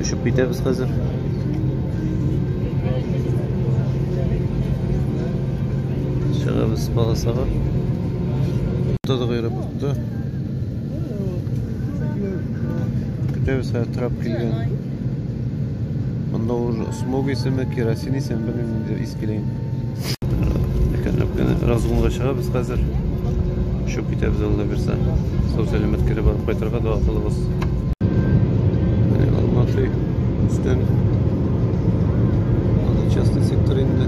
Очып китәбез хәзер. Чыгабыз полосага. Туктадык аэропортта. Көтәбез хәзер трап килгән. Монда уже смог исеме, керосин исеме, белмим нинди ис килә инде. Әкренләп кенә разгонга чыгабыз хәзер. Очып китәбез Алла бирсә. Сау сәламәт кире барып кайтырга дога кылыгыз. Менә Алматы өстән. Аны частный сектор инде.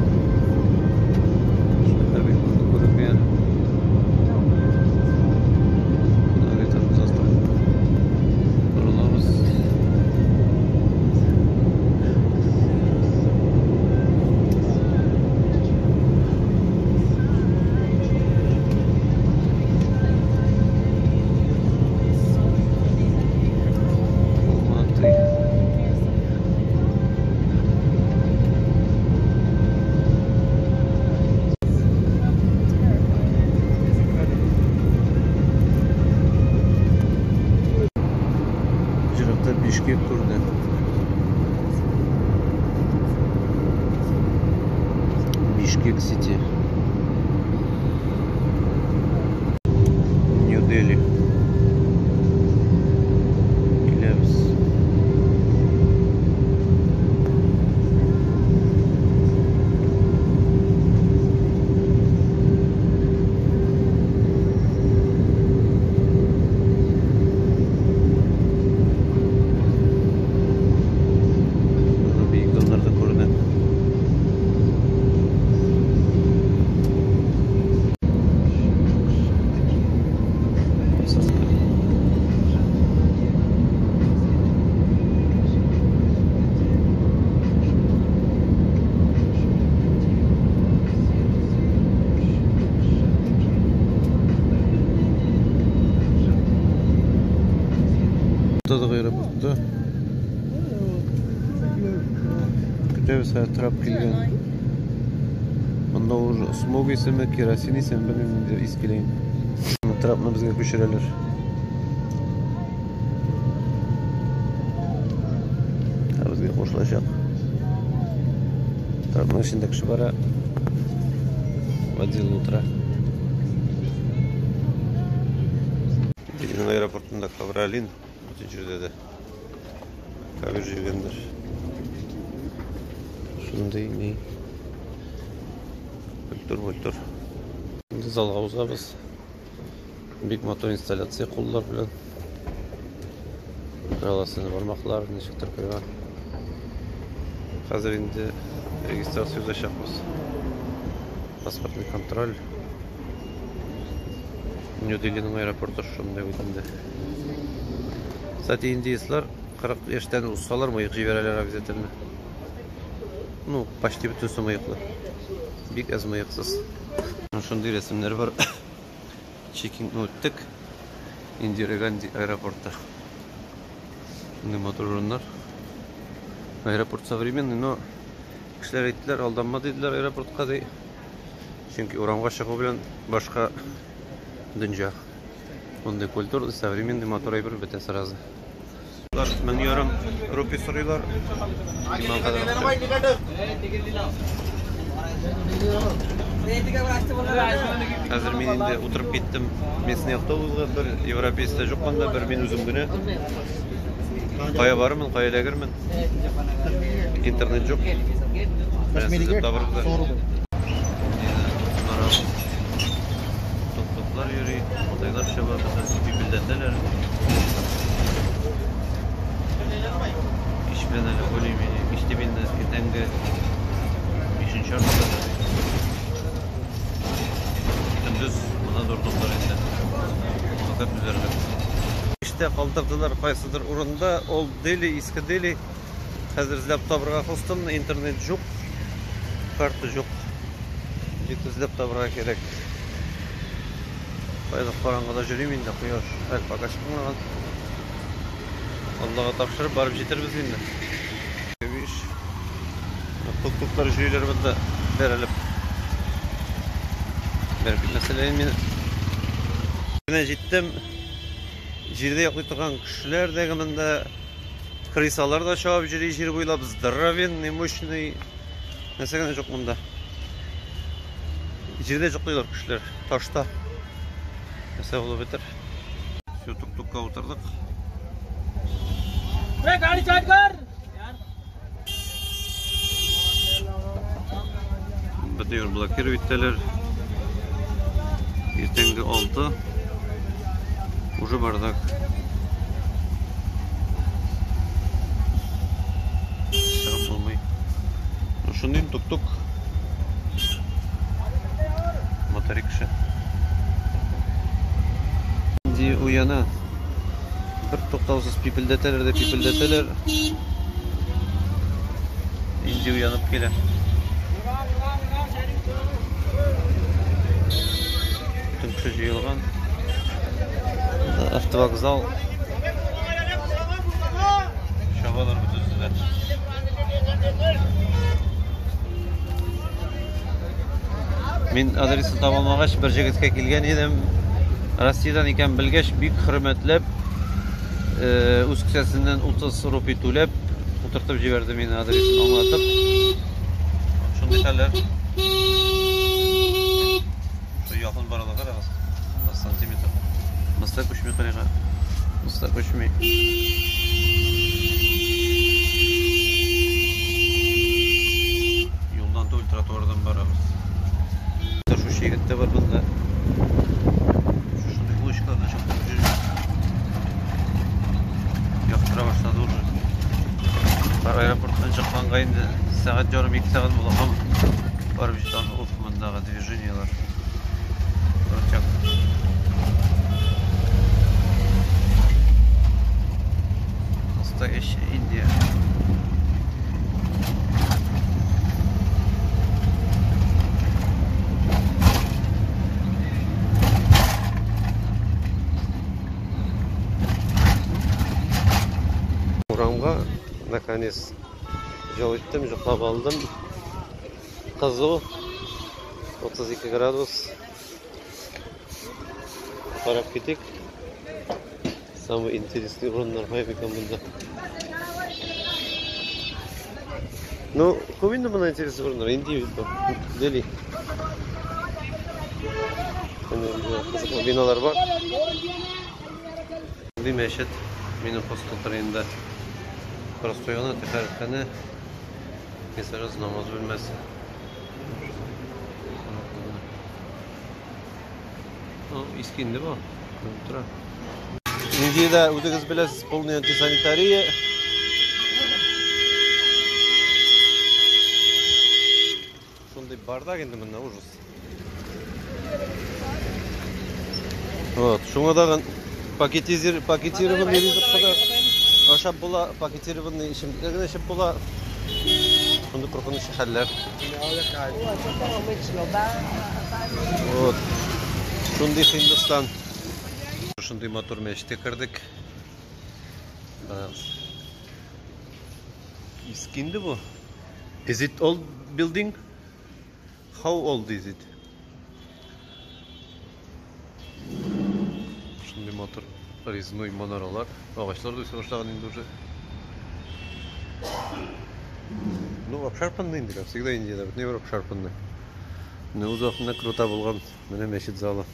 Шәһәр бик нык күренми әле. Менә азрак борылабыз. Алматы. Еракта Бишкек күренә. Бишкек Сити. Нью-Дели. Киләбез. Монда биек домнар да күренә. Посадка. Туктадык аэропортта. Көтәбез хәзер трап килгән. Монда уже смог исеме, керосин исеме, белмим нинди ис килә инде. Трапны безгә күчерәләр. Ә безгә кушылачак. Трапның эчендә кеше бара. Водил утыра. Делиның аэропортында ковролин бөтен җирдә дә ковер җәйгәннәр. Шундый ни культур-мультур. Инде залга узабыз. Бик матур инсталляция куллар белән. Аласың бармаклар ничектер куйган. Хәзер инде регистрация узачакбыз. Паспортный контроль. Нью-Делиның аэропорты шундый бит инде. Кстати, индиецлар 40 яшьтән узсалар мыек җибәрәләр обязательно. Ну, почти бөтенесе мыеклы. Бик әз мыексыз. Шундый рәсемнәр бар. Чекингны үттек. Индира Ганди аэропорты. Шундый матур урыннар. Аэропорт современный, но кешеләр әйттеләр, алданма диделәр аэропортка ди. Чөнки урамга чыгу белән башка дөнья. Мондый культурный, современный матур әйбер бетә сразу. 1500 рупий сорыйлар. Иман кадәр акча. Хәзер мин инде утырып киттем местный автобусга, бер европеец та юк монда, бер мин үзем генә. Кая барырмын, кая эләгермен? Интернет юк. Менә эзләп табырбыз әле. Тук-туклар йөри, Кытайлар чаба, безне бибелдәтәләр. Кич белән әле более-менее, кич дип инде иртәнге бишенче ярты. Көндез монда дурдомнар инде. Вакыт түзәрлек. Эштә калдырдылар кайсыдыр урында, Олд Дели, Иске Дели. Хәзер эзләп табырга хостелны, интернет юк, карта юк. Бик эзләп табырга кирәк. Кайда караңгыда йөрим инде, кояш әле пока чыкмаган. Аллага тапшырып барып җитербез инде. Биш. Тук-туклар йөриләр монда бәрелеп. Бәреп китмәсәләр мин. Менә җиттем. Җирдә йоклый торган кешеләр дә монда. Крысалар да чабып йөри җир буйлап, здоровенный, мощный. Нәрсә генә юк монда. Җирдә йоклыйлар кешеләр, ташта. Нәрсә булып бетер. Все, тук-тукка утырдык. गाड़ी चार्ज कर Бөтен юл блокировать итәләр. Иртәнге 6. Уже бардак. Чыгып булмый. Шундый тук-тук. Моторикша. Инде уяна. Бер туктаусыз пипелдәтәләр дә пипелдәтәләр. Инде уянып килә. Бөтен кеше җыелган. Автовокзал. Чабалар бөтенесе дә. Мин адресын таба алмагач, бер җегеткә килгән идем. Россиядән икән белгәч, бик хөрмәтләп, үз кесәсеннән 30 рупий түләп, утыртып җибәрде мине адресын аңлатып. Шундый хәлләр. Шу якын баралар карагыз. Сантиметр. Моста күчми кырыйга. Моста күчми. Юлдан түгел, тротуардан барабыз. Шушы егет тә бар монда. Шушындый булочкалардан чыгып йөри. Яктыра башлады уже. Аэропорттан чыкканга инде сәгать ярым, ике сәгать була. Һәм барып җитә алмый. Уф, мондагы движениелар. Крутяк. Настоящая Индия. Урамга наконец ял иттем, йоклап алдым. Кызу 32 градус. Карап китик. Самый интересный урыннар кайда икән монда? Ну, күп инде монда интересный урыннар. Индия бит бу. Дели. Кызыклы биналар бар. Шундый мәчет минем хостел кырыенда. Простой гына тәһарәтханә. Месажыз намаз бүлмәсе. Ну, иске инде бу. Күренеп тора. Индиядә үзегез беләсез, полный антисанитария. Шундый бардак инде монда, ужас. Вот, шуңа тагын пакетированный ризык кына ашап була, пакетированный эчемлекләр генә эчеп була. Шундый куркыныч хәлләр. Вот. Шундый Һиндстан. Шундый матур мәчеткә кердек. Иске инде бу. Is it old building? How old is it? Шундый матур резной манаралар. Агачлар да үсә башлаган инде уже. Ну, обшарпанный инде, как всегда Индиядә, бөтенләй бер обшарпанный. Менә үз вакытында круто булган менә мәчет залы.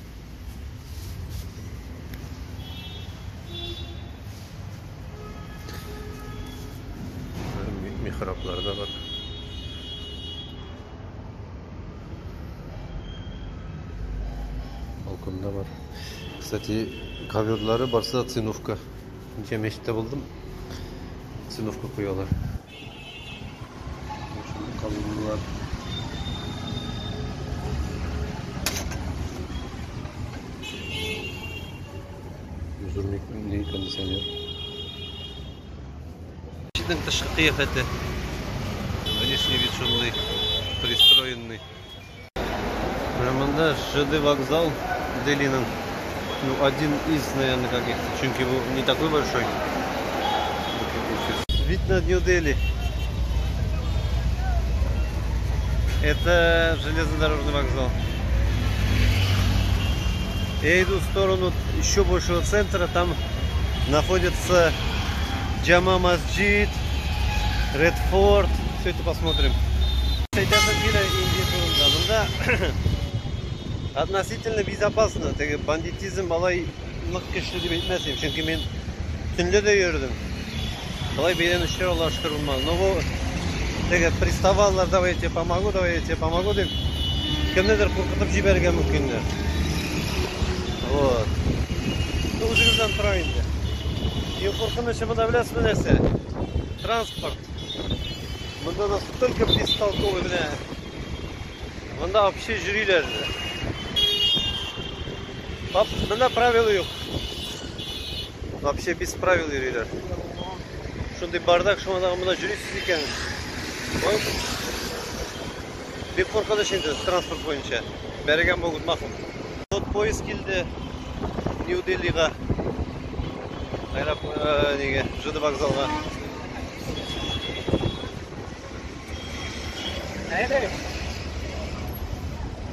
Михраблар да бар. Балконда бар. Кстати, коверлары барсы да циновка. Ничә мәчеттә булдым. Циновка куялар. Шундый колонналар. Зур ни кондиционер. Мәчетнең тышкы кыяфәте. Внешний вид шундый пристроенный. Менә монда ЖД вокзал Делиның. Ну, один из, наверное, каких-то, чөнки бу не такой большой. Вид на Нью-Дели. Это железнодорожный вокзал. Я иду в сторону еще большего центра, там находится Джама Масджид, Ред Форт. Все это посмотрим. Әйтәсем килә Индия турында. Монда относительно безопасно. Теге бандитизм алай нык көчле дип әйтмәс идем. Чөнки мин төнлә дә йөрдем. Болай бәйләнешләр Аллага шөкер булмады. Но бу теге приставалар, давай я тебе помогу, давай я тебе помогу дип кемнедер куркытып җибәрергә мөмкиннәр. Вот. Ну, үзегездән тора инде. Иң куркынычы монда беләсезме нәрсә? Транспорт. Монда настолько бестолковый менә. Монда вообще йөриләр. Монда правила юк. Вообще без правил йөриләр. Шундый бардак, шуңа да монда йөрисез икән. Ой. Бик куркыныч инде транспорт буенча. Бәрегә могут махом. Вот поезд килде Нью-Делига. Аэроп, нигә, ЖД вокзалга.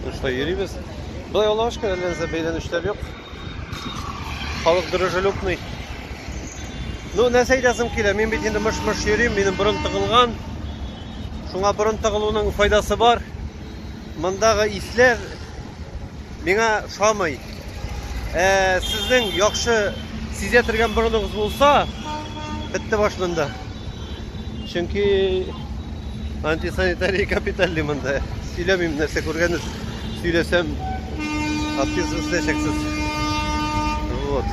Ну что, йөрибез. Болай Аллага шөкер, әллә нәрсә бәйләнешләр юк. Халык дружелюбный. Ну, нәрсә әйтәсем килә, мин бит инде мыш-мыш йөрим, минем борын тыгылган. Шуңа борын тыгылуның файдасы бар. Мондагы исләр миңа шамый. Ә, сезнең яхшы сизә торган борыныгыз булса, бетте баш монда. Чөнки антисанитария капитальный монда. Сөйләмим нәрсә күргәнне сөйләсәм, отписываться итәчәксез. Вот.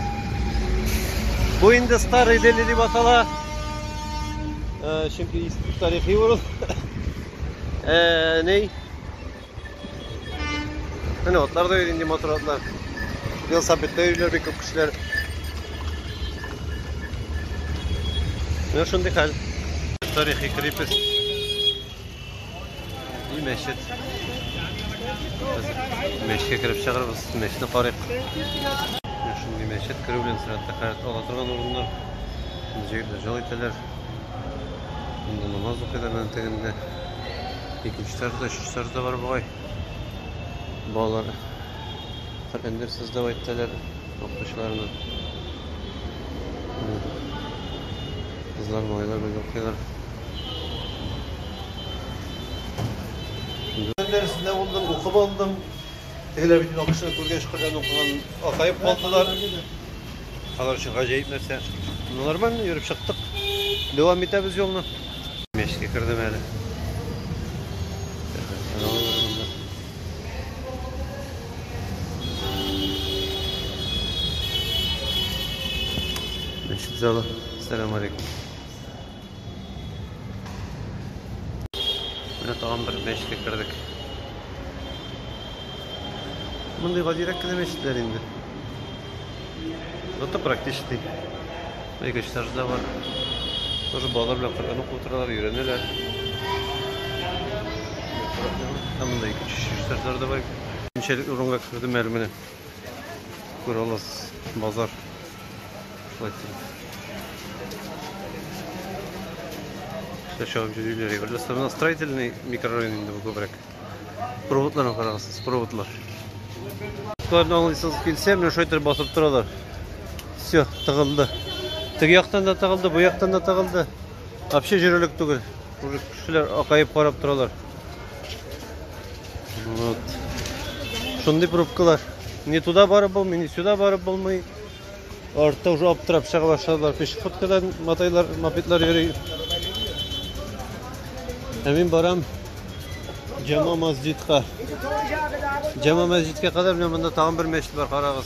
Бу инде Старый Дели дип атала. Э, чөнки тарихи урын. Э, ней? Менә атлар да йөри инде матур атлар. Велосипедта йөриләр бик күп кешеләр. Менә шундый хәл. Тарихи крепость. И мәчет. Мәчеткә кереп чыгарбыз, мәчетне карыйк. Менә шундый мәчет керү белән сират тәһарәт ала торган урыннар. Җегетләр җал итәләр. Монда намаз укыйлар менә тегендә. Икенче этажда, өченче этажда бар бугай. Балалар Коръән дәресе сдавать итәләр укытучыларына. Кызлар, малайлар бергә укыйлар. Дәресендә булдым, укып алдым. Тегеләр бит акчаны күргәч, Коръән укыган акаеп калдылар. Алар өчен гаҗәеп нәрсә. Ну, нормально йөреп чыктык. Дәвам итәбез юлны. Мәчеткә кердем әле. Мәчет залы. Сәлам алейкум. Менә тагын бер мәчеткә кердек. Мондый гадирәк кенә мәчетләр инде. Зато практичный. Икенче этажда бар. Тоже балалар белән Коръән укып утыралар, өйрәнәләр. Һәм монда икенче, өченче этажлар да бар. Ничәлек урынга кердем әле менә. Күрә аласыз, базар. Шулай итеп. Кешеләр чабып йөриләр. Менә строительный микрорайон инде бу күбрәк. Проводларны карагыз, проводлар. Проводларны аңлыйсыз килсә, менә шулай итеп басып торалар. Все, тыгылды. Теге яктан да тыгылды, бу яктан да тыгылды. Вообще йөрерлек түгел. Уже кешеләр акаеп карап торалар. Вот. Шундый пробкалар. Ни туда барып булмый, ни сюда барып булмый. Артта уже аптырап чыга башладылар. Пешеходкадан матайлар, мопедлар йөри. Ә мин барам Җама масҗидка. Җама мәсҗидкә кадәр менә монда тагын бер мәчет бар, карагыз.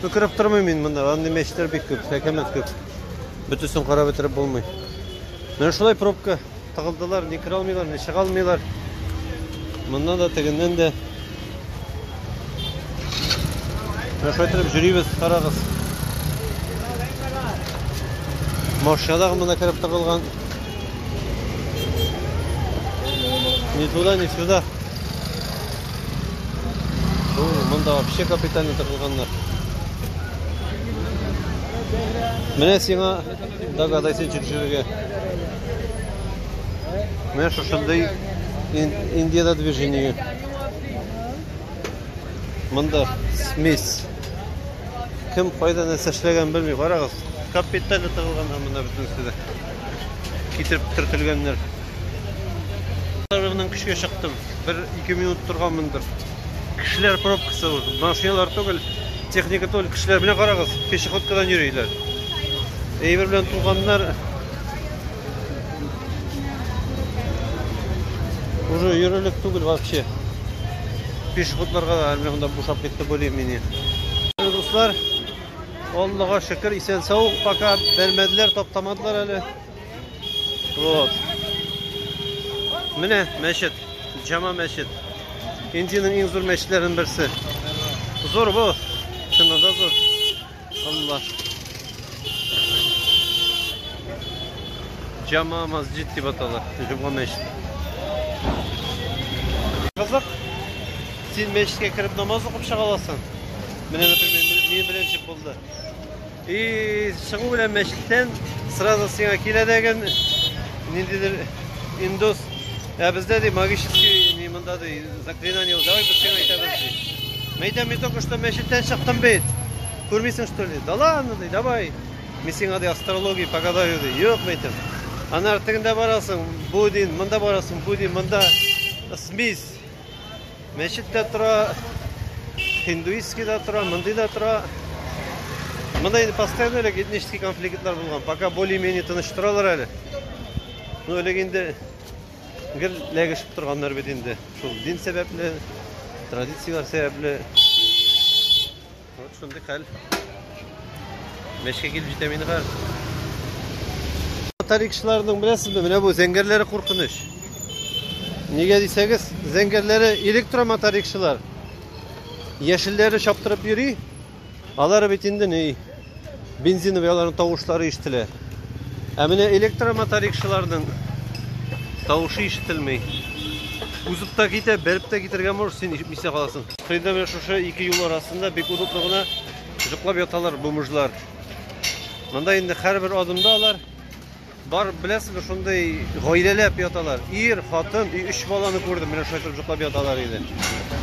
Ну, кереп тормыйм мин монда. Андый мәчетләр бик күп, әкәмәт күп. Бөтесен карап бетереп булмый. Менә шулай пробка тыгылдылар, ни керә алмыйлар, ни чыга алмыйлар. Моннан да, тегеннән дә. Менә шулай итеп йөрибез, карагыз. Машина монда кереп тыгылган. Ни туда, ни сюда. Бу монда вообще капитально тыгылганнар. Менә сиңа догадайся ничек йөрергә. Менә шушындый Индиядә движение. Монда смесь. Кем кайда нәрсә эшләгән белми, карагыз. Капитально тыгылганнар монда бөтенесе дә. Китереп төртелгәннәр. Тарыгыннан көчкә чыктым. Бер ике минут торганмындыр. Кешеләр пробкасы, машиналар түгел, техника түгел, кешеләр. Менә карагыз, пешеходкадан йөриләр. Әйбер белән тулганнар. Уже йөрерлек түгел вообще. Пешеходларга да әле монда бушап китте более-менее. Дуслар, Аллага шөкер, исән сау, пока бәрмәделәр, таптамадылар әле. Вот. Менә мәчет, Җама мәчет. Индиянең иң зур мәчетләренең берсе. Зур бу. Чыннан да зур. Алла. Җама масҗид дип атала. Җомга мәчет. Кызык. Син мәчеткә кереп намаз укып чыга аласың. Менә, например, минем белән ничек булды. И чыгу белән мәчеттән сразу сиңа килә дәген ниндидер индус. Ә бездә ди магический ни монда ди заклинание, давай без сиңа әйтәбез ди. Мин әйтәм, мин только что мәчеттән чыктым бит. Күрмисең что ли? Да ладно ди, давай. Мин сиңа ди астрология погадаю ди. Юк, мин әйтәм. Аннары тегендә барасың, бу дин, монда барасың, бу дин, монда смесь. Мәчет тә тора, һиндуистский да тора, мондый да тора. Монда инде постоянно элек этнический конфликтлар булган. Пока более-менее тыныч торалар әле. Ну, элек инде гел ләгешеп торганнар бит инде. Шул дин сәбәпле, традицияләр сәбәпле. Вот шундый хәл. Мәчкә килеп җитәм инде хәзер. Тарихчыларның беләсезме, менә бу зәңгәрләре куркыныч. Нигә дисәгез, зәңгәрләре электромоторикчылар. Яшелләре чаптырып йөри. Алары бит инде ни бензиновый аларның тавышлары ишетелә. Ә менә электромоторикчыларның тавышы ишетелми. Узып та китә, бәреп тә китергә может, син ишетмичә каласың. Кыйда менә шушы ике юл арасында бик удобно гына йоклап яталар бомжлар. Монда инде һәрбер адымда алар бар, беләсезме, шундый гаиләләп яталар. Ир, хатын, и өч баланы күрдем, менә шулай итеп йоклап яталар иде.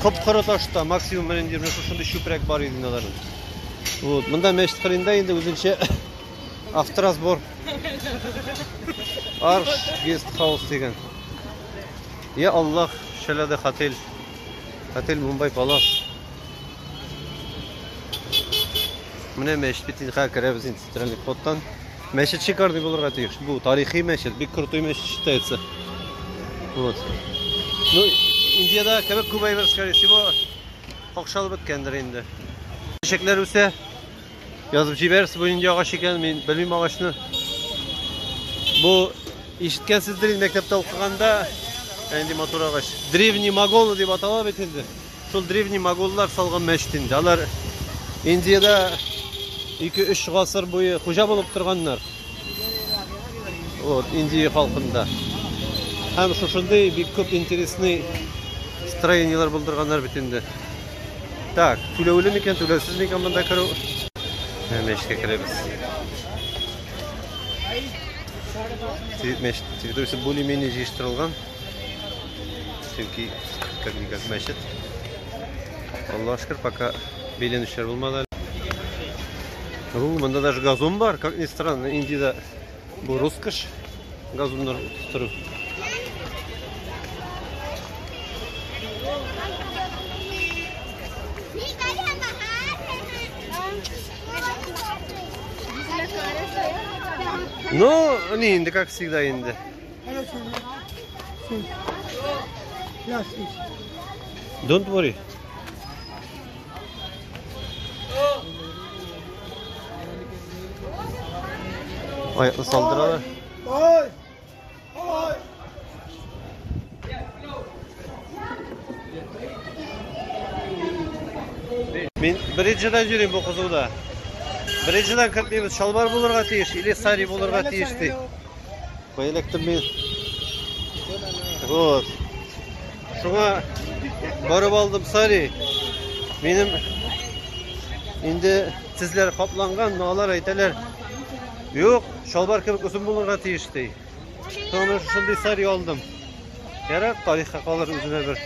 Коп-коры ташта, максимум менә инде менә шушындый чүпрәк бар иде аларның. Вот, монда мәчет кырында инде үзенчә авторазбор. Арш гест хаус дигән. Я Аллах, шәләдә хотель. Хотель Мумбай Палас. Менә мәчет бит инде хәзер керәбез инде центральный входтан. Мәчет шикарный булырга тиеш. Бу тарихи мәчет, бик крутой мәчет считается. Вот. Ну, Индиядә кебек күп әйбер, скорее всего, какшалып беткәндер инде. Чәчәкләр үсә. Язып җибәрерсез, бу нинди агач икән, мин белмим агачны. Бу ишеткәнсездер инде мәктәптә укыганда, нинди матур агач. Древний моголы дип атала бит инде. Шул древний моголлар салган мәчет инде. Алар Индиядә 2-3 гасыр буе хуҗа булып торганнар. Вот, Индия халкында. Һәм шушындый бик күп интересный строениелар булдырганнар бит инде. Так, түләүле микән, түләүсез микән монда керү? Мәчеткә керәбез. Мәчет территориясе более-менее җыештырылган. Чөнки как-никак мәчет. Аллаһ шөкер, пока бәйләнүчеләр булмады. У, монда даже газон бар, как ни странно, Индиядә бу роскошь газоннар үстерү. Ну, не инде, как всегда инде. Don't worry. Аякны салдыралар. Мин бриджидан йөрим бу кызуда. Бриджидан кертмибез, чалбар булырга тиеш или сари булырга тиеш ди. Эләктем мин. Вот. Шуңа барып алдым сари. Минем инде тезләр капланган, но алар әйтәләр, юк, чалбар кебек озын булырга тиеш ди. Шуңа менә шушындый сари алдым. Ярар, тарихка калыр үзенә бер.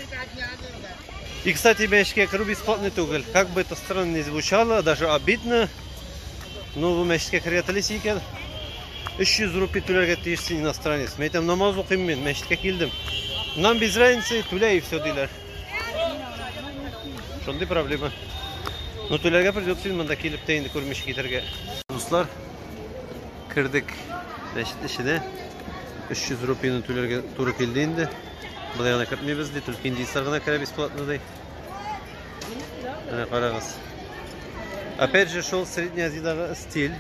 И, кстати, мәчеткә керү бесплатный түгел. Как бы это странно ни звучало, даже обидно. Ну, бу мәчеткә керергә телисең икән, 300 рупий түләргә тиеш син иностранец. Мин әйтәм, намаз укыйм мин, мәчеткә килдем. Нам без разницы, түлә и все диләр. Шундый проблема. Ну, түләргә придется инде монда килеп тә инде күрмичә китәргә. Дуслар, кердек мәчет эченә. 300 рупийны түләргә туры килде инде. Болай гына кертмибез ди, только индийцлар гына керә бесплатно ди. Менә карагыз. Опять же, шул Средняя Азиядагы стиль.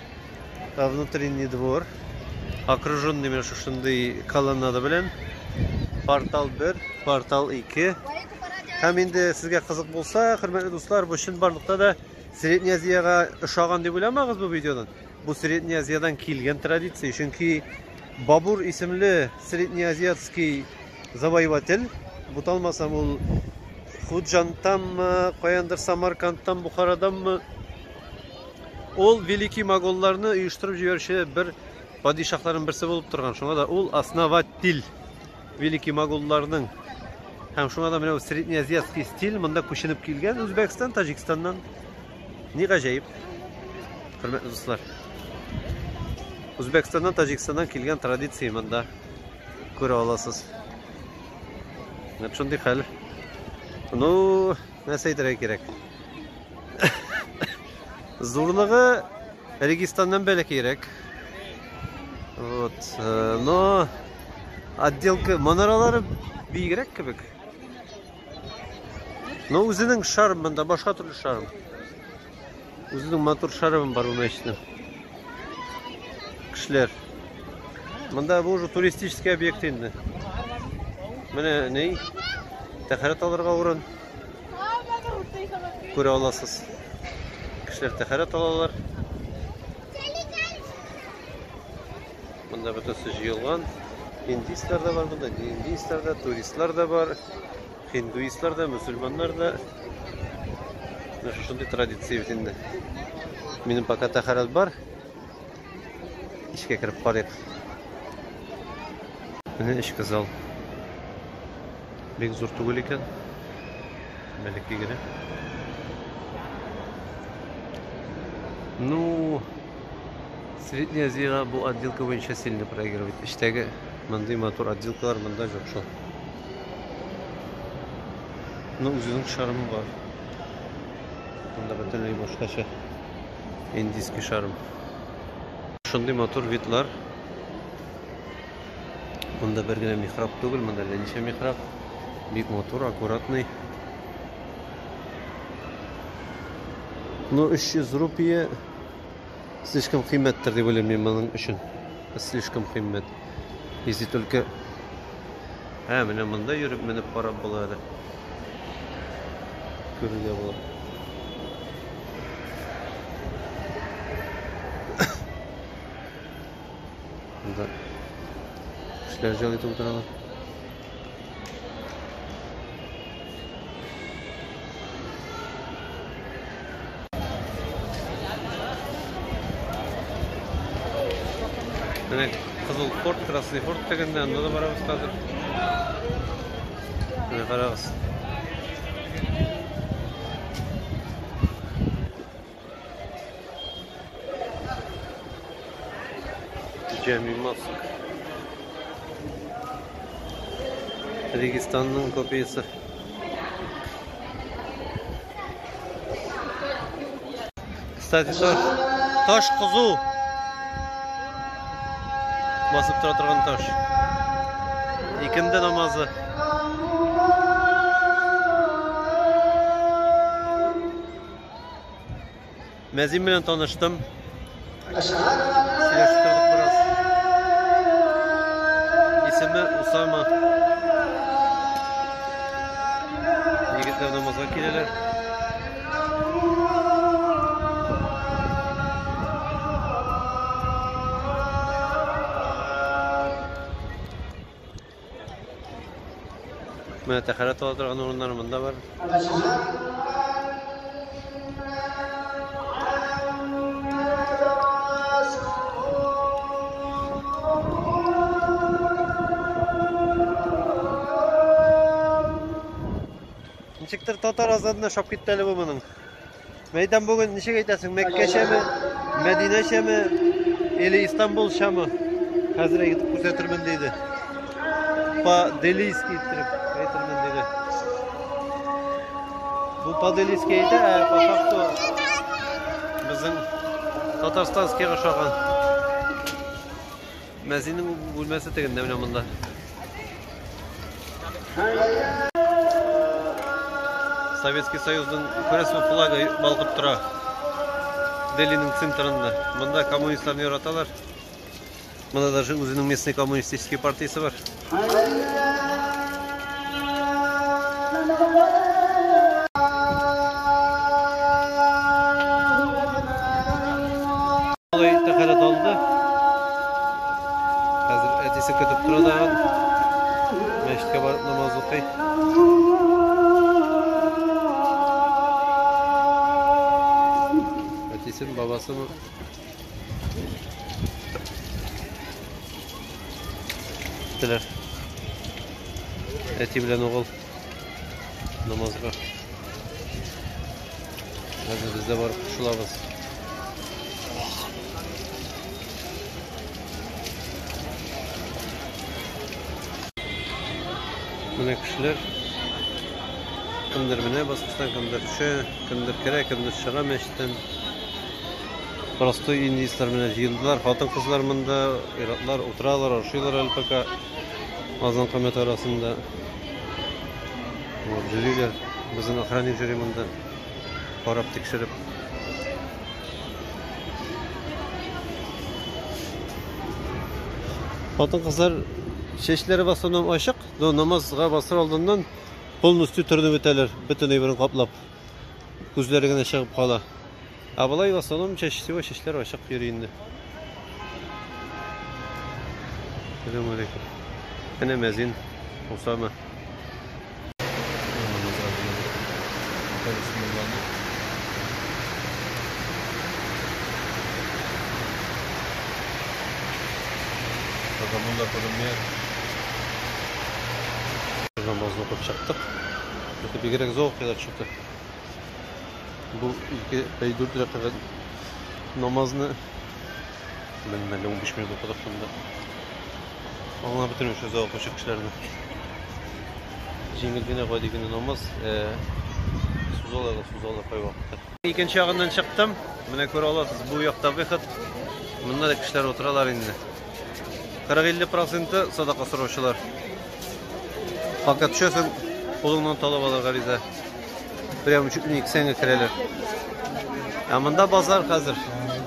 Внутренний двор. Окруженный менә шушындый колоннада белән. Портал 1, портал 2. Һәм инде сезгә кызык булса, хөрмәтле дуслар, бу чынбарлыкта да Средняя Азиягә ошаган дип уйламагыз бу видеодан. Бу Средняя Азиядән килгән традиция, чөнки Бабур исемле среднеазиатский завоеватель, буталмасам ул Худжантанмы, каяндыр Самаркандтан, Бухараданмы, ул великий моголларны оештырып җибәрүче бер падишаһларның берсе булып торган. Шуңа да ул основатель великий моголларның. Һәм шуңа да менә среднеазиатский стиль монда күченеп килгән Үзбәкстан, Таҗикстаннан. Ни гаҗәеп, хөрмәтле дуслар. Үзбәкстаннан, Таҗикстаннан килгән традиция монда күрә аласыз. Менә шундый хәл. Ну, нәрсә әйтергә кирәк? Зурлыгы Регистаннан бәләкәйрәк. Вот, но отделка манаралары биегрәк кебек. Но үзенең шарм монда, башка төрле шарм. Үзенең матур шармы бар бу мәчетнең. Кешеләр. Монда бу уже туристический объект инде. Менә ни? Тәһарәт алырга урын. Күрә аласыз. Кешеләр тәһарәт алалар. Монда бөтенесе җыелган. Индийцлар да бар монда, индийцлар да, туристлар да бар, хиндуистлар да, мөселманнар да. Менә шушындый традиция бит инде. Минем пока тәһарәт бар. Эчкә кереп карыйк. Менә эчке зал. Бик зур түгел икән. Бәләкәй генә. Ну, Средняя Азиягә бу отделка буенча сильно проигрывает. Эчтәге мондый матур отделкалар монда юк шул. Ну, үзенең шармы бар. Монда бөтенләй башкача индийский шарм. Шундый матур видлар. Монда бер генә михраб түгел, монда әллә ничә михраб. Бик матур, аккуратный. Ну, 300 рупия слишком кыйммәттер дип уйлыйм мин моның өчен. Слишком кыйммәт. Если только Ә, менә монда йөреп менеп карап була әле. Күрергә була. Монда кешеләр җал итеп утыралар. Менә Кызыл форт, Красный форт дигәндә анда да барабыз хәзер. Менә карагыз. Джами Моск. Регистанның копиясе. Кстати, таш, таш кызу. Басып тора торган таш. Икенде намазы. Мәзин белән таныштым. Сөйләшеп тордык бераз. Исеме Усама. Егетләр намазга киләләр. Менә тәһарәт ала торган урыннар монда бар. Ничектер татар азанына шап китте әле бу моның. Мәйдан бүген ничек әйтәсең, Мәккәчәме? Мәдинәчәме или Истанбулчамы? Хәзер әйтеп күрсәтермен диде. По делийски иттереп әйтермен диде. Бу по делийски әйтә, ә по факту безнең татарстанскийга ошаган. Мәзиннең бүлмәсе тегендә менә монда. Советский Союзның күрәсезме флагы балкып тора. Делиның центрында. Монда коммунистларны яраталар. Монда даже үзенең местный коммунистический партиясе бар. Алай тәһарәт алды. Хәзер әтисе көтеп тора тагын. Мәчеткә барып намаз укый. Әтисен, бабасын Киттеләр. Әти белән угыл намазга. Хәзер без дә барып кушылабыз. Менә кешеләр кемдер менә баскычтан, кемдер төшә, кемдер керә, кемдер чыга мәчеттән. Простой индийцлар менә җыелдылар, хатын-кызлар монда, ир-атлар утыралар, ашыйлар әле пока азан камәт арасында. Вот, йөриләр. Безнең охранник йөри монда. Карап, тикшереп. Хатын-кызлар чәчләре в основном ачык, но намазга басыр алдыннан полностью төренеп бетәләр, бөтен әйберен каплап. Күзләре генә чыгып кала. Ә болай в основном чаще всего чәчләр ачык йөри инде. Сәлам алейкум. Әнә мәзин Усама. Пока күренми. Намазны укып чыктык. Это бигрәк зур килә что-то. Бу ике, әй, дүрт рәкәгать намазны белмим, әллә 15 минут укыдык шунда. Аңлап бетермим шул озак укучы кешеләрне. Җиңел генә, гади генә намаз, сузалар да сузалар кайвакытта. Икенче ягыннан чыктым. Менә күрә аласыз, бу якта выход. Монда да кешеләр утыралар инде. 40-50 проценты садака сораучылар. Пока төшәсең, кулыңнан талап алырга риза. Прямо чуть ли не кесәңә керәләр. Ә монда базар хәзер.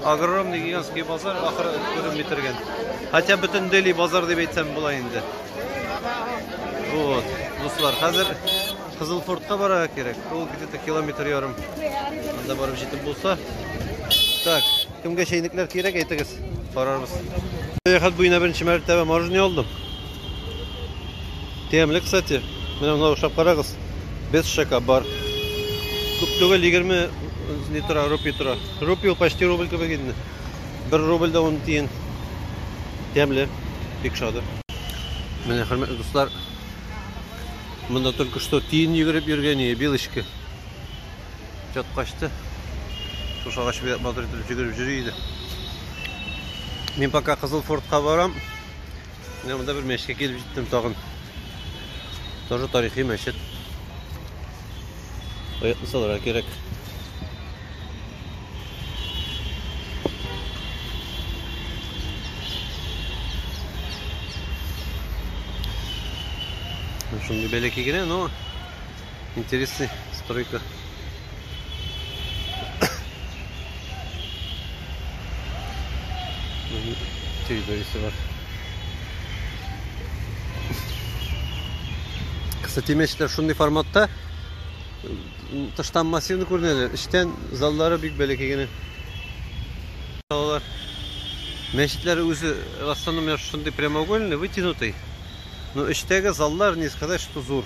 Огромный гигантский базар, ахыры күренми бетергән. Хотя бөтен Дели базар дип әйтсәм була инде. Вот, дуслар, хәзер Кызыл фортка барырга кирәк. Ул где-то километр ярым. Анда барып җитеп булса. Так, кемгә чәйнекләр кирәк, әйтегез. Карарбыз. Сәяхәт буена беренче мәртәбә мороженое алдым. Тәмле, кстати. Менә моны ошап карагыз. Без шака бар. Күп түгел, 20 не тора, рупий тора. Рупий ул почти рубль кебек инде. 1 рубль да 10 тиен. Тәмле, бик шады. Менә, хөрмәтле дуслар, монда только что тиен йөгереп йөргән иде, белочка. Чат качты. Шушы агач белән матур итеп йөгереп йөри иде. Мин пока Кызыл фортка барам. Менә монда бер мәчеткә килеп җиттем тагын. Тоже тарихи мәчет. Аякны салырга кирәк. Шундый бәләкәй генә, но интересный стройка. Территориясе бар. Кстати, мәчетләр шундый форматта тыштан массивный күренәләр, эчтән заллары бик бәләкәй генә. Алар мәчетләр үзе в основном шундый прямоугольный, вытянутый. Но эчтәге заллар не сказать, что зур.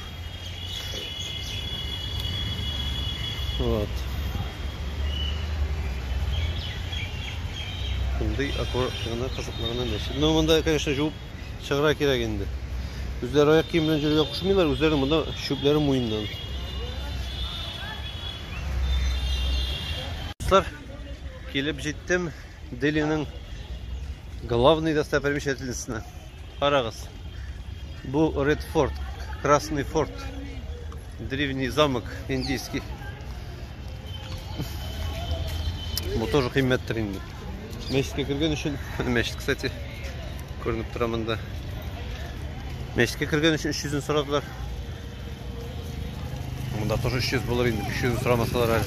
Вот. Шундый аккуратный, кызыклы гына мәчет. Но монда, конечно, жуып чыгарга кирәк инде. Үзләре аяк кием белән йөрергә кушмыйлар, үзләренең монда чүпләре муеннан. Дуслар, килеп җиттем. Делиның главный достопримечательностена. Карагыз. Бу Red Fort, Красный форт. Древний замок индийский. Бу тоже кыйммәттер инде. Мәчеткә кергән өчен, мәчет, кстати, күренеп тора монда. Мәчеткә кергән өчен 300 сорадылар. Монда тоже 300 булыр инде, 500 сорамасалар әле.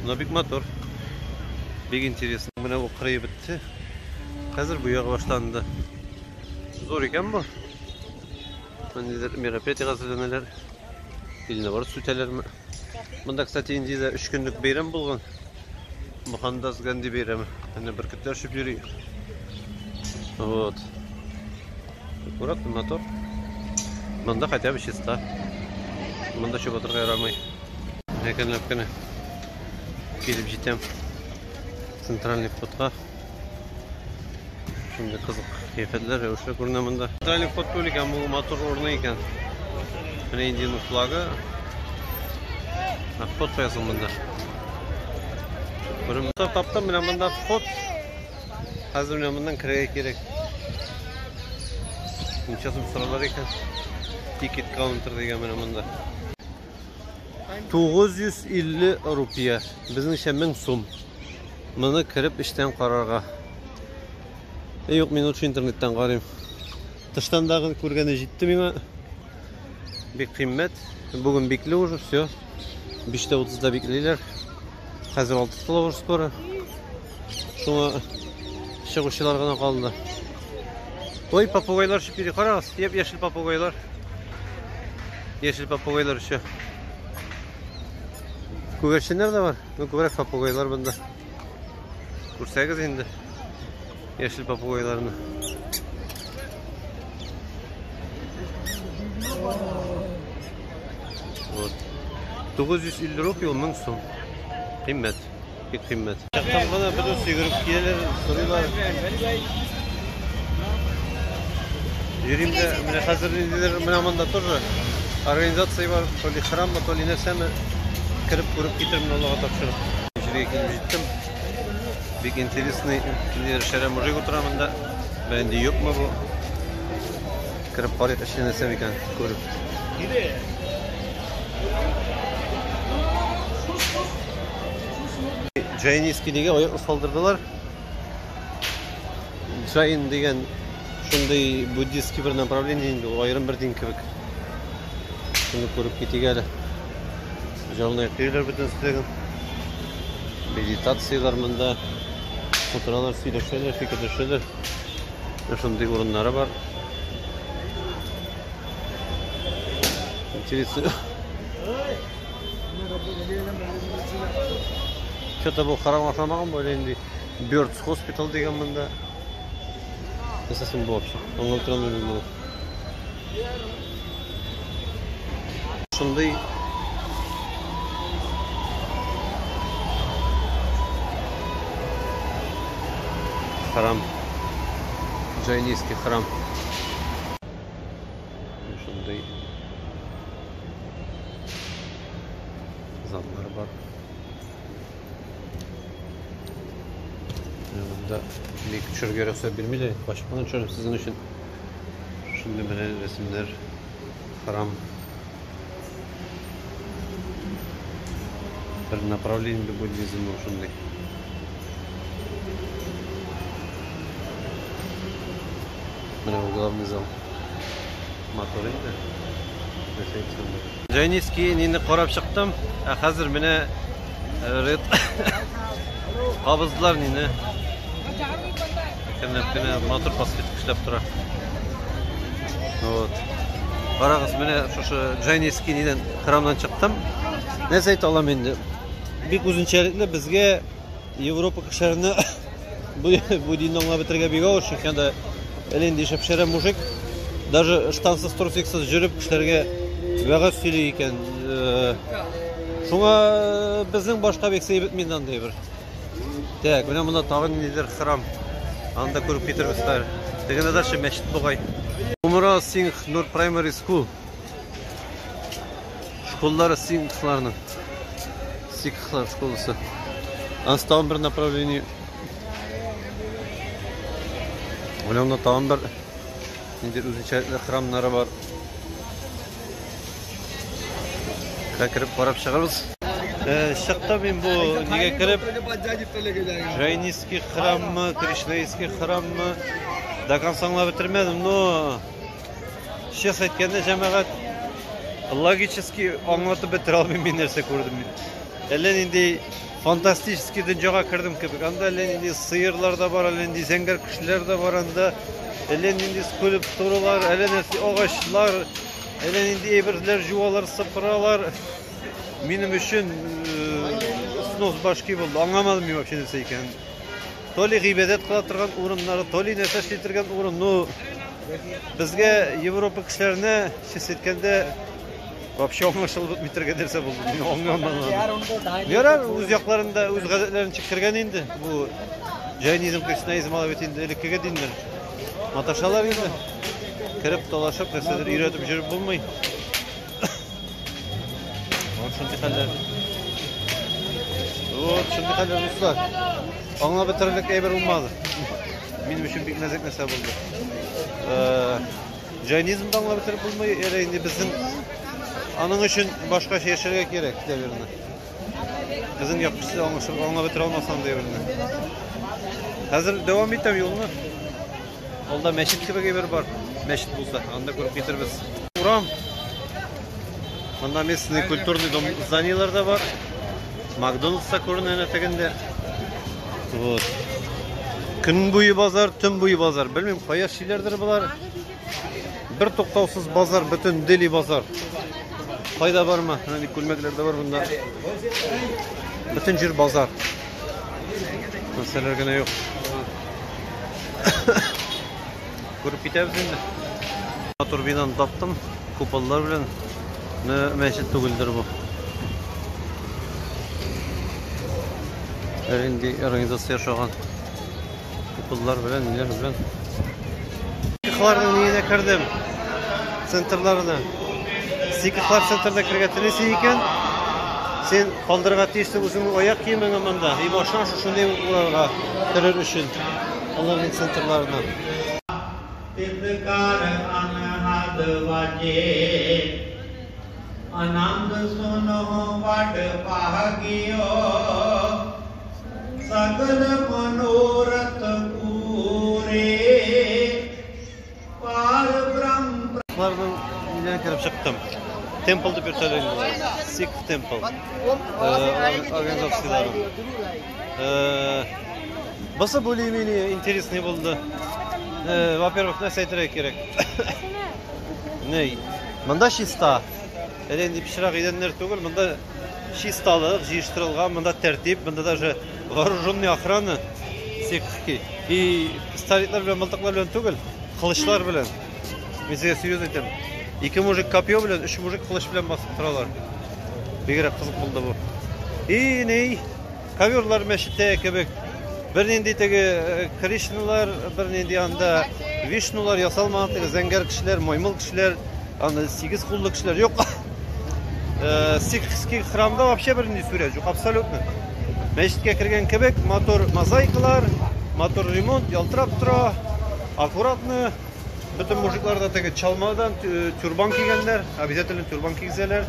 Но бик матур. Бик интересно. Менә ул кырые бетте. Хәзер бу ягы башланды. Зур икән бу. Ниндидер мероприятиегә әзерләнәләр. Или наоборот сүтәләрме? Монда, кстати, Индиядә 3 көнлек бәйрәм булган. Мохандас Ганди бәйрәме. Әнә бөркетләр очып йөри. Вот. Аккуратно, мотор. Монда хотя бы чиста. Монда чүп атырга ярамый. Әкренләп кенә килеп җитәм центральный входка. Шундый кызык кыяфәтләр, рәвешләр күренә монда. Центральный вход түгел икән, бу матур урыны икән. Менә Индиянең флагы. Вход куясың монда. Күренми. Таптым, менә монда вход. Хәзер менә моннан керергә кирәк. Ничә сум соралар икән? Тикет каунтер дигән менә монда. 950 рупия, безнеңчә 1000 сум. Моны кереп эчтән карарга. Э, юк, мин лучше интернеттан карыйм. Тыштан дагы күргәне җитте миңа. Бик кыйммәт. Бүген бикле уже, все. 5:30-да биклиләр. Хәзер 6 тула уже скоро. Шуңа чыгучылар гына калды. Ой, попугайлар очып йөри, карагыз, яп-яшел попугайлар. Яшел попугайлар оча. Күгәрченнәр дә бар, но күбрәк попугайлар монда. Күрсәгез инде яшел попугайларны. Вот. 950 рупий ул 1000 сум. Кыйммәт. Бик кыйммәт. Чактан гына бөтен йөгереп киләләр, сорыйлар. Йөрим дә, менә хәзер ниндидер менә монда тоже организация бар, то ли храммы, то ли нәрсәме, кереп күреп китермен Аллага тапшырып. Җиргә килеп җиттем. Бик интересный, ниндидер шәрә мужик утыра монда. Менә инде юкмы бу? Кереп карыйк, эченә нәрсә микән, күреп. Джайнистский нигә аяк салдырдылар? Джайн дигән шундый буддистский бер направление инде, ул аерым бер дин кебек. Шуны күреп китик әле. Җанлы йөриләр бөтен теген. Медитацияләр монда. Утыралар, сөйләшәләр, фикерләшәләр. Шундый урыннары бар. Интересно. Что-то бу храм ошамаган бу инде. Birds Hospital дигән монда. Нәрсә соң бу вообще? Аңлап тора алмыйм моны. Шундый храм. Джайнистский храм. Шундый заллар бар. Монда бик төшергә рөхсәт бирмиләр. Качып кына төшерәм сезнең өчен. Шундый менә рәсемнәр, храм. Бер направление буддизм шундый. Менә бу главный зал. Матур инде. Нәрсә әйтсәм дә. Джайнистский нине карап чыктым. Ә хәзер менә ред кабыздылар нине. Әкренләп кенә матур подсветка эшләп тора. Вот. Карагыз, менә шушы Джайнистский нидән храмнан чыктым. Нәрсә әйтә алам инде? Бик үзенчәлекле безгә Европа кешеләренә бу динне аңлап бетерергә бик авыр, чөнки анда әле инде шәпшәрә мужик даже штансыз, трусиксыз йөреп кешеләргә вәгазь сөйли икән. Шуңа безнең башка бик сыеп бетми инде андый бер. Так, менә монда тагын ниндидер храм. Аны да күреп китербез хәзер. Тегендә дальше мәчет бугай. Умра Сингх Нур Primary School. Школлары сингхларның. Сикхлар школасы. Ансы тагын бер направление. Менә монда тагын бер нинди үзенчәлекле храмнары бар. Кереп карап чыгарбыз. Чыктым мин бу нигә кереп. Джайнистский храммы, Кришнаистский храммы до конца аңлап бетермәдем, но честно әйткәндә, җәмәгать, логически аңлатып бетерә алмыйм мин нәрсә күрдем мин. Әллә нинди фантастический дөньяга кердем кебек. Анда әллә нинди сыерлар да бар, әллә нинди зәңгәр кешеләр дә бар анда. Әллә нинди скульптуралар, әллә нәрсә агачлар, әллә нинди әйберләр жуалар, сыпыралар. Минем өчен снос башки булды. Аңламадым мин вообще нәрсә икәнен. То ли гыйбадәт кыла торган урыннары, то ли нәрсә эшли торган урын. Ну, безгә Европа кешеләренә, честно әйткәндә, вообще аңлашылып бетми торган нәрсә булды. Мин аңламадым. Ярар, үз якларында үз гадәтләрен чиктергән инде. Бу джайнизм, кришнаизм алар бит инде элеккеге диннәр. Маташалар инде. Кереп талашып, нәрсәдер өйрәтеп йөреп булмый. Вот шундый хәлләр. Вот шундый хәлләр, дуслар. Аңлап бетерерлек әйбер булмады. Минем өчен бик мәзәк нәрсә булды. Джайнизмды аңлап бетереп булмый, әле инде безнең аның өчен башкача яшәргә кирәк, наверное. Безнең як кешесе аңлашып аңлап бетерә алмасаң да әйберне. Хәзер дәвам итәм юлны. Алда мәчет кебек әйбер бар. Мәчет булса, анда күреп китербез. Урам. Монда местный культурный дом зданиелар да бар. Макдональдс та күренә әнә тегендә. Вот. Көн буе базар, төн буе базар. Белмим, кая эшлиләрдер болар. Бер туктаусыз базар, бөтен Дели базар. Кайда барма, менә күлмәкләр дә бар монда. Бөтен җир базар. Нәрсәләр генә юк. Күреп китәбез инде. Матур бинаны таптым. Куполлар белән. Мәчет түгелдер бу. Әле организация яшаган. Куполлар белән, ниләр белән. Сикхларның ниенә кердем. Центрларына. Сикхлар центрына керергә телисең икән, син калдырырга тиешсең үзеңнең аяк киемеңне монда. И башыңа шушындый урарга керер өчен аларның центрларына. Аларның нидән кереп чыктым. Темпл дип йөртәләр инде болар. Сикх темпл. Организацияләре. Бусы более-менее интересный булды. Во-первых, нәрсә әйтергә кирәк? Ней, монда чиста. Әле инде пычрак идәннәр түгел, монда чисталык, җыештырылган, монда тәртип, монда даже вооруженный охрана сикхки. И пистолетлар белән, мылтыклар белән түгел, кылычлар белән. Мин сезгә серьезно әйтәм. Ике мужик копье белән, өч мужик кылыч белән басып торалар. Бигрәк кызык булды бу. И ни, коверлар мәчеттә кебек. Бернинди теге э, Кришналар, бернинди анда Вишнулар ясалмаган теге зәңгәр кешеләр, маймыл кешеләр, анда сигез куллы кешеләр юк. Э, сикхский храмда вообще бернинди сурәт юк, абсолютно. Мәчеткә кергән кебек матур мозаикалар, матур ремонт, ялтырап тора, аккуратно. Бөтен мужиклар да теге чалмадан э, тюрбан кигәннәр, обязательно тюрбан кигезәләр.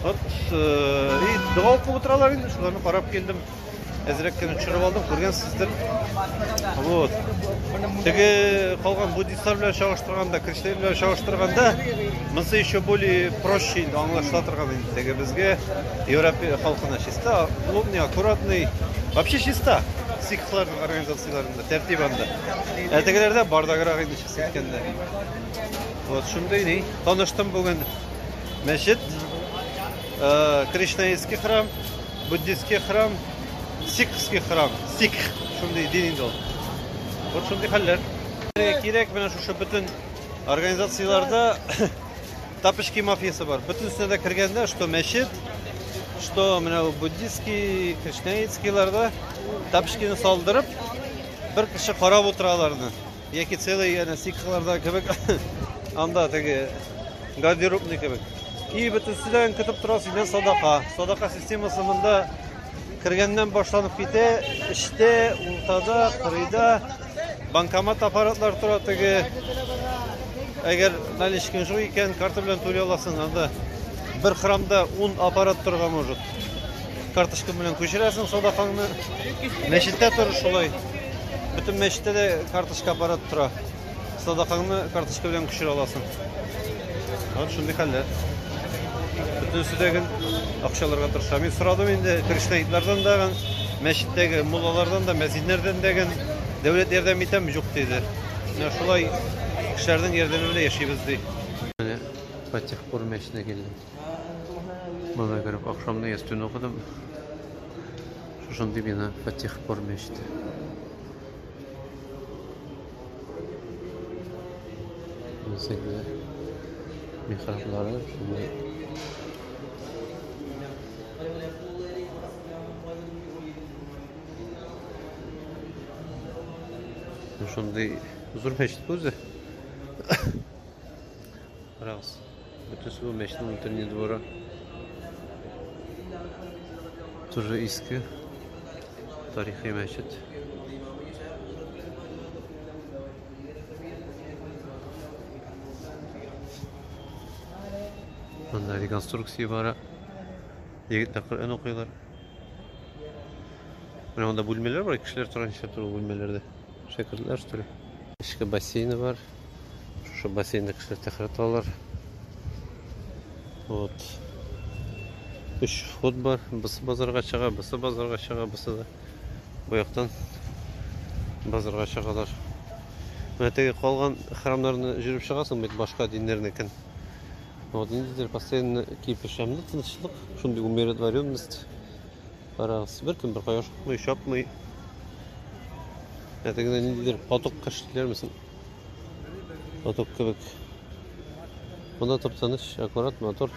Вот, э, и дога укып утыралар инде, шуларны карап килдем. Әзрәк кенә төшереп алдым, күргәнсездер. Вот. Теге калган буддистлар белән чагыштырганда, кришнаит белән чагыштырганда, монысы еще более проще инде, аңлашыла торган инде. Теге безгә Европа халкына чиста, плотный, аккуратный, вообще чиста. Сикхларның организацияләрендә тәртип анда. Ә тегеләрдә бардаграк инде чиста әйткәндә. Вот шундый ни. Таныштым бүген мәчет, э, Кришнаитский храм, Буддистский храм, сикхский храм. Сикх шундый дин инде ул. Вот шундый хәлләр. Кирәк менә шушы бөтен организацияләрдә тапочки мафиясы бар. Бөтенесенә дә кергәндә, что мәчет, что менә бу буддистский, кришнаитскийларда тапочкины салдырып, бер кеше карап утыра аларны. Яки целый әнә сикхларда кебек анда теге гардеробный кебек. И бөтенседән көтеп тора синнән садака. Садака системасы монда Кергәннән башланып китә, эчтә, уртада, кырыйда банкомат аппаратлар тора теге. Әгәр наличкаң юк икән, карта белән түли аласың. Анда бер храмда 10 аппарат торырга может. Карточка белән күчерәсең садакаңны. Мәчеттә тор шулай. Бөтен мәчеттә дә карточка аппарат тора. Садакаңны карточка белән күчерә аласың. Вот шундый хәлләр. Бөтенесе дә гел акча алырга тырыша. Мин сорадым инде кришнаитлардан да, мәчеттәге муллалардан да, мәзиннәрдән дә гел дәүләт ярдәм итәме, юк диде. Менә шулай кешеләрнең ярдәме белән яшибез ди. Менә Фатихпур мәчетенә килдем. Монда кереп ахшамны ястүне укыдым. Шушындый бина Фатихпур мәчете. Үзәкле михраблары шундый. Шундый зур мәчет бу үзе. Карагыз. Бөтенесе бу мәчетнең внутренний дворы. Тоже иске тарихи мәчет. Монда реконструкция бара. Егетләр Коръән укыйлар. Менә монда бүлмәләр бар, кешеләр тора нишләп тора бүлмәләрдә. Шәкертләр, что ли? Эчке бассейны бар. Шушы бассейнда кешеләр тәһарәт алалар. Вот. Өч вход бар. Бусы базарга чыга, бусы базарга чыга, бусы да бу яктан базарга чыгалар. Менә теге калган храмнарны йөреп чыгасың бит башка диннәрнекен. Вот ниндидер постоянно кипиш, ә монда тынычлык, шундый умиротворенность. Карагыз, беркем бер кая ашыкмый, чапмый. Ә тегендә ниндидер поток эшлиләрме соң? Поток кебек. Монда тып-тыныч, аккурат, матур.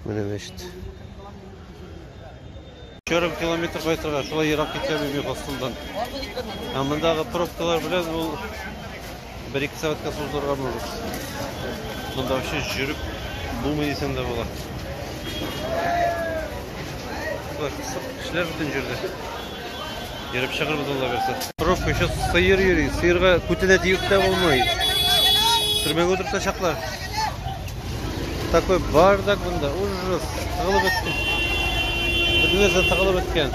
Менә мәчет. Ярым километр кайтырга, шулай ерак китә мин хостелдан. Ә мондагы пробкалар белән ул бер-ике сәгатькә сузылырга может. Монда вообще йөреп булмый дисәң дә була. Шулай кысык кешеләр бөтен җирдә. Йөреп чыгырбыз Алла бирсә. Пробка еще сыер йөри. Сыерга күтенә тиеп тә булмый. Төрмәгә утыртачаклар. Такой бардак монда. Ужас. Тыгылып беттем. Бөтен нәрсә тыгылып беткән.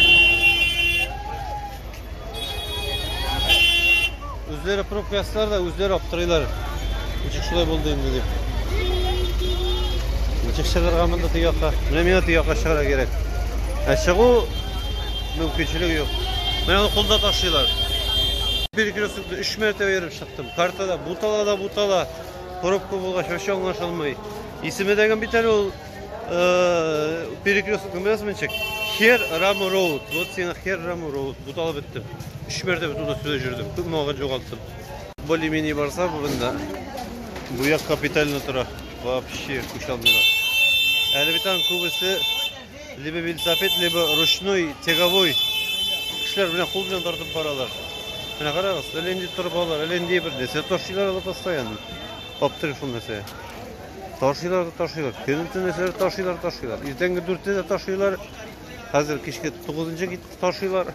Үзләре пробка ясыйлар да, үзләре аптырыйлар. Ничек шулай булды инде дип. Ничек чыгарга монда теге якка? Менә миңа теге якка чыгарга кирәк. Ә чыгу мөмкинчелеге юк. Менә аны кулда ташыйлар. Перекрестокны өч мәртәбә йөреп чыктым. Картада бутала да бутала. Пробка булгач вообще аңлашылмый. Исеме дәген бит әле ул перекрестокның беләсеңме ничек? Хер Раму Роуд. Вот сиңа Хер Раму Роуд. Буталып беттем. Өч мәртәбә туда сюда йөрдем. Күп вакыт югалттым. Более-менее барса монда бу як капитально тора. Вообще күчә алмыйлар. Әле бит аның күбесе либо велосипед, либо ручной тяговой кешеләр белән кул белән тартып баралар. Менә карагыз, әллә нинди торбалар, әллә нинди бер нәрсә ташыйлар алар постоянно. Аптырый шул нәрсә. Ташыйлар да ташыйлар. Көне-төн нәрсәләр ташыйлар, ташыйлар. Иртәнге дүрттә дә ташыйлар. Хәзер кичке тугызынчы китте ташыйлар.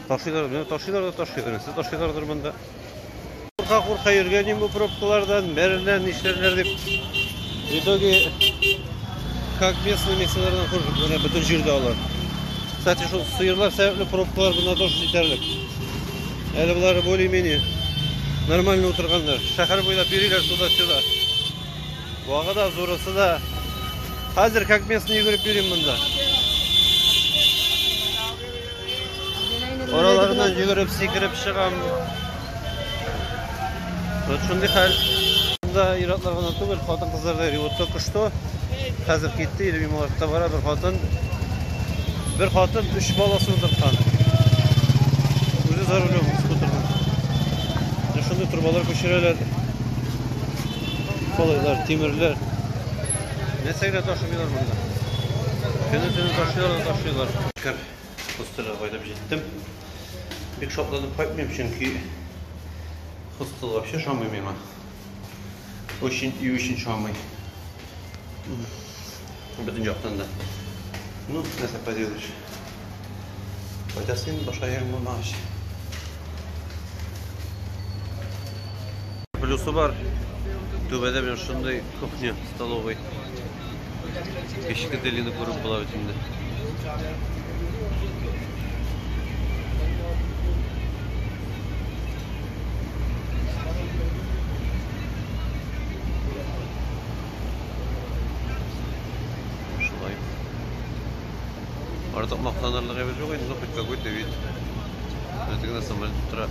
Ташыйлар, менә ташыйлар да ташыйлар. Нәрсә ташыйлардыр монда. Курка-курка йөргән идем бу пробкалардан, бәреләр, нишләрләр дип. В итоге, как местный местныйлардан хуже, менә бөтен җирдә алар. Кстати, шул сыерлар сәбәпле пробкалар монда тоже җитәрлек. Әле болары более-менее нормально утырганнар. Шәһәр буйлап йөриләр туда-сюда. Вагы да, зурысы да. Хәзер как местный йөгереп йөрим монда. Араларыннан йөгереп, сикереп чыгам. Вот шундый хәл. Монда ир-атлар гына түгел, хатын-кызлар да йөри. Вот только что хәзер китте, или мимо артта бара бер хатын. Бер хатын өч баласын утырткан. Үзе за рулем скутерның. Менә шундый торбалар күчерәләр. Калайлар, тимерләр. Нәрсә генә ташымыйлар монда. Көне-төне ташыйлар да ташыйлар. Кер хостелга кайтып җиттем. Бик шатланып кайтмыйм, чөнки хостел вообще ошамый миңа. Очень и очень ошамый. Бөтен яктан да. Ну, нәрсә поделаешь. Кайтасы инде башка җирең булмагач. Плюсы бар. Түбәдә менә шундый кухня, столовый. Кечке Делины күреп була бит инде. Шулай. Артык мактанырлык әйбер юк инде, но хоть какой-то вид. Менә тегендә самолет утыра.